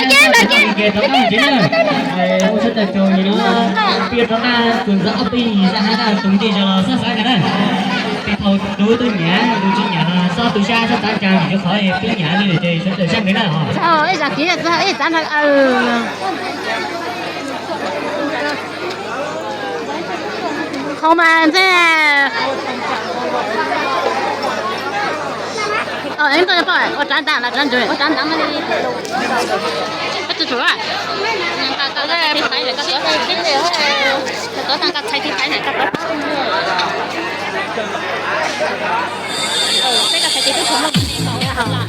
Ua tsaug ntau tus nyiam, tus tsis nyiam los txhob xav na. Tus nyiam los txhob tu siab txhob txav ntshai vim rau qhov peb nyiam li ces sawv daws sab nqe na. Ib zam kiv ib txav ntag. Qhov mas ntxej. Ua rab ntab los rab ntsuag, ua rab ntab mas li. Koj tsis tsum a. Koj tsis tsum, koj tsis tsum. Peb koj txhais tes twb tshuav muaj li no.